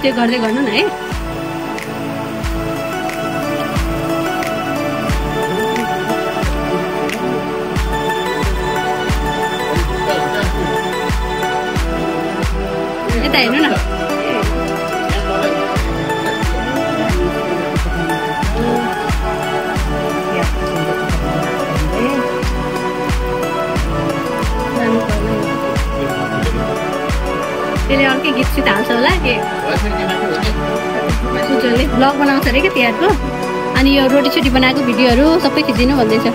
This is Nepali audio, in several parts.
त्यो गर्दै गर्नु न है। यता हेर्नु न। त्यसले अर्कै गीत सित हाल्छ होला के उज्जवलले ब्लग बनाउँछ अरे क्या तिहारको। अनि यो रोटी सोटी बनाएको भिडियोहरू सबै खिचिदिनु भन्दैछ।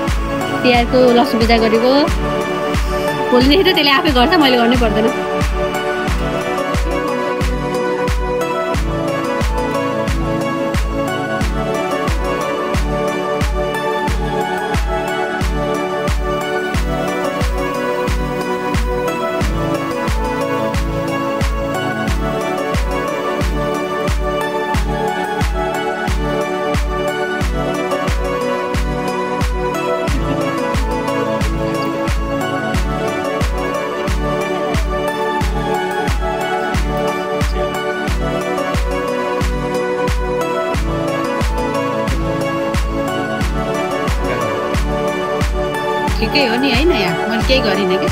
तिहारको लक्ष्मी पूजा गरेको भोलिदेखि त त्यसले आफै गर्छ, मैले गर्नै पर्दैन। ठिकै हो नि होइन, यहाँ मैले केही गरिनँ कि।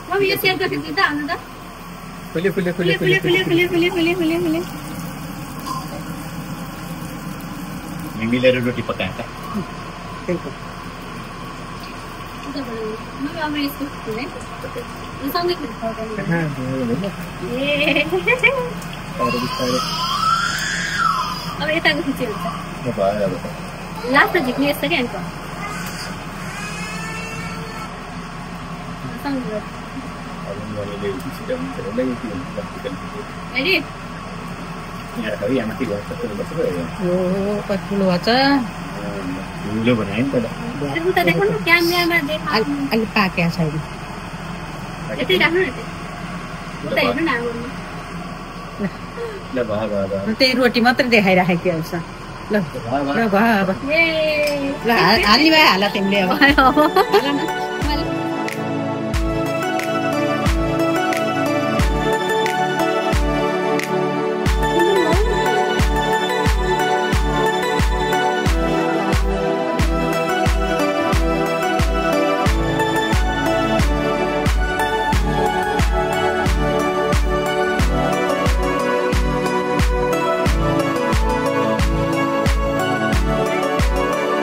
मम्मी यो सेयर गरिदिनु त हाल्नु त। फुले फुले फुले फुले फुले फुले फुले फुले फुले फुले मिलेर रोटी पकाएका। अब यताको खिची हुन्छ लास्ट झिक्ने यस्तो क्या अन्त त्यही रोटी मात्रै देखाइराखेको हुन्छ। ल भयो ल हाल्ने भए हाल तिमीले अब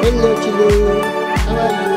Hello, Chilo. How are you?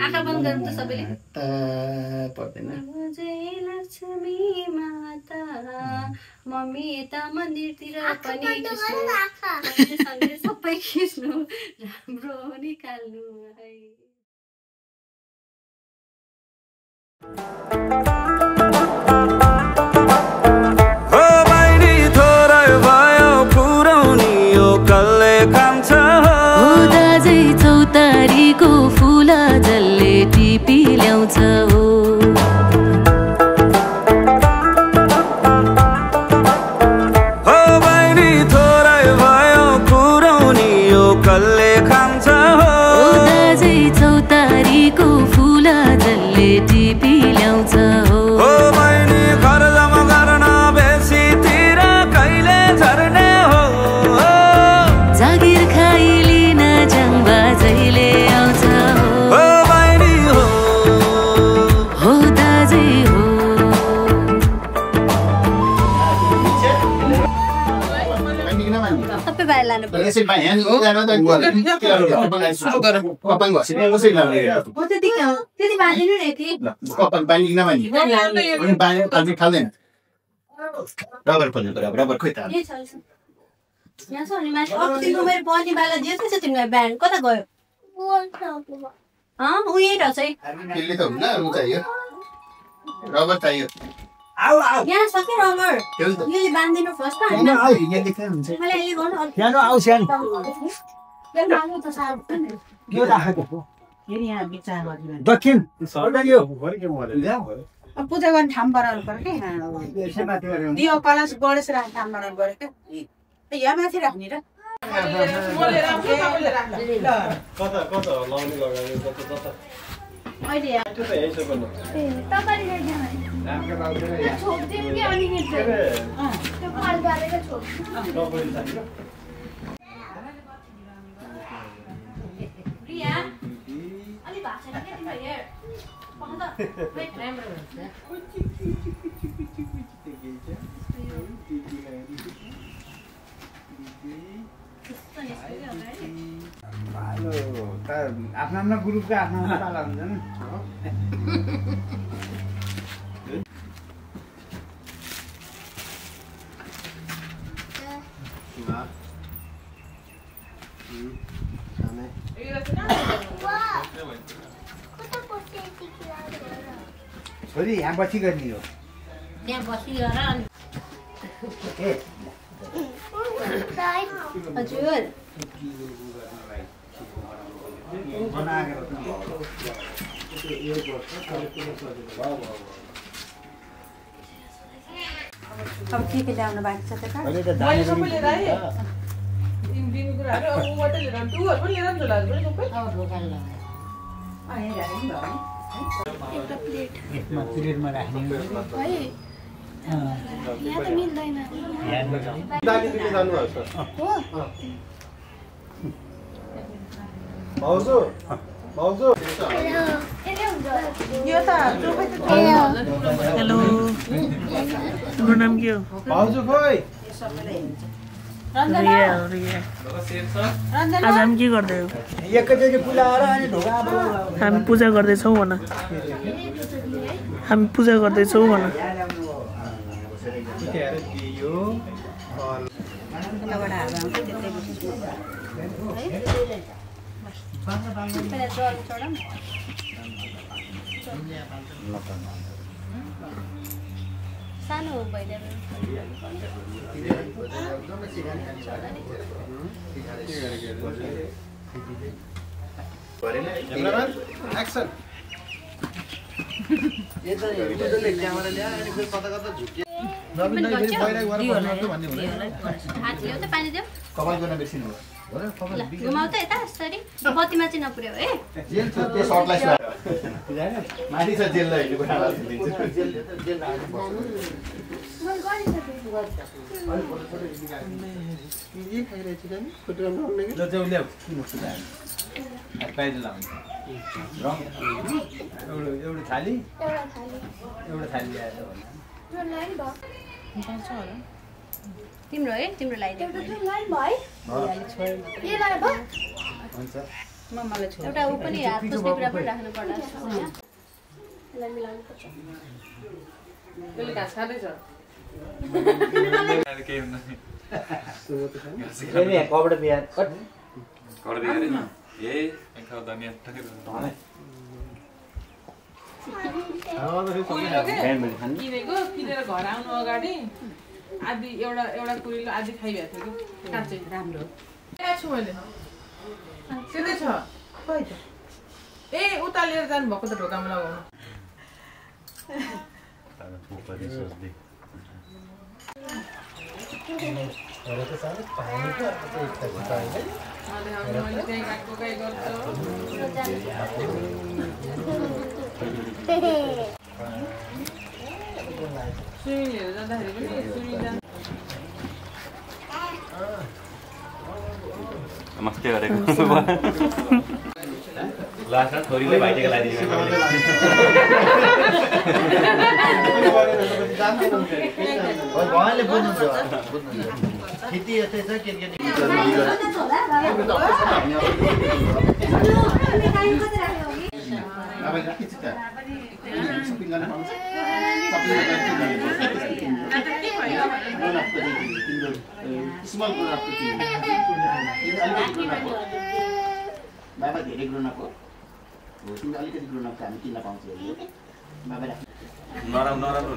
आँखा बन्द गर्नु त सबैले पर्दैन जय लक्ष्मी माता मम्मी यता मन्दिरतिर पनि सँगै सबै खिच्नु राम्रो निकाल्नु है। हो बहिनी थोरै भयो पुराउनी यो कल्ले खान्छ दाजै चौतारीको कसले खान्छ हो दाजै चौतारीको फुल जसले टिपी ल्याउँछ हो बहिनी घर जम्मा गर्न बेसीतिर कहिले झर्ने हो जागिर खाइलिन जङ्गा जहिले आउँछ हो बहिनी हो दाजै हो सबै बाहिर लानु पर्यो Kasi ba yan? Kapag ba? Sino yung sila? हो त्यति बाँधिनु नि यति Kapag balik naman. Yung balik kalin. Rubber pa niyo. Rubber ko ito. यही छ यहाँ छ नि मान्छे अब तिम्रो मेरो पढ्नेवाला जे छ तिम्रो ब्यान्ड कता गयो ऊ यही रहेछ है Pili to na. Ano tayo? Rubber tayo. यहाँ छ कि रबर यसले बाँधिदिनु फर्स्टमा होइन मलाई यसले गर्नु यहाँ आउँछन् बाँध्नु त साह्रो यो राखेको हो फेरि यहाँ विचार गर्नु दक्षिण यो अब पूजा गर्ने ठाउँ बनाउनु पर्यो कि दियो कलश गणेश राख्ने ठाउँ बनाउनु पर्यो क्या यहाँ माथि राख्ने र आफ्नो ग्रुपको आफ्नो पाला हुन्छ नि छोरी यहाँ बसी गर्ने हो त्यहाँ बसिएर हजुर अब के ल्याउनु बाँकी छ त प्लेटमा राख्ने यहाँ त मिल्दैन हेलो तिम्रो नाम के हो भाउजू खोइ आज हामी के गर्दै हो एकैचोटि पुलाएर अनि ढोका हामी पूजा गर्दैछौँ भन हामी पूजा गर्दैछौँ भन सानो भइदियो Action. Kapal ko na besin mo. घुमाउ त यता यसरी बत्तीमा चाहिँ नपुर्याउ है जेल छ त्यो सर्टलाई माथि छ जेललाई हेर्नु कुरा तिम्रो है तिम्रो लगाइदियो एउटा ऊ पनि हात पुस्ने कुरा पनि राख्नु पर्ला यसलाई मिलाउनु पर्छ किनेर घर आउनु अगाडि आदि एउटा कुरीको आदि खाइरहेको थियो कि काँचै राम्रो त्यहाँ छु मैले सिधै छ ए उता लिएर जानुभएको त ढोकामा लगाउनु मैले त्यही काटको काई गर्छु सुइलिएर जाँदाखेरि पनि सुइलिँदा मस्ते गरेको लास्टमा छोरीले भाइटिका लगाइदिएको उहाँले बुझ्नुहुन्छ खेती यस्तै छ केटी बाबा धेरै ग्रोनअप हो तिमी अलिकति ग्रोनअप हामी किन्न पाउँछौँ बाबा नराम्रो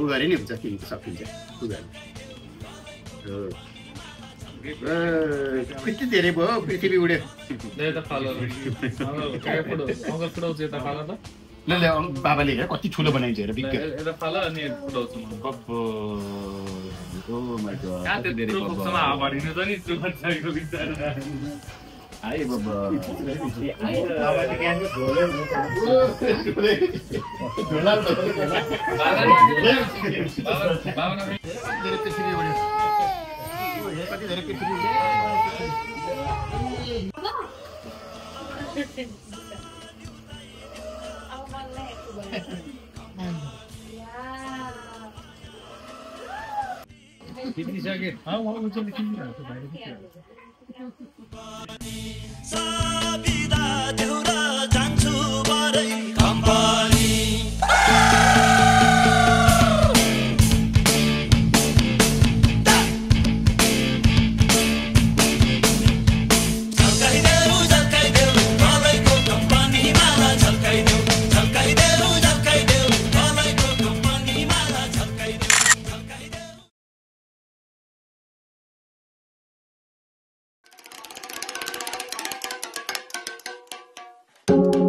गरे नि हुन्छ किन सकिन्छ कति धेरै भयो पृथ्वी उड्यो बाबाले हेर कति ठुलो बनाइन्छ हेर Ay, baba. Sabida deura janchu barai company Thank you.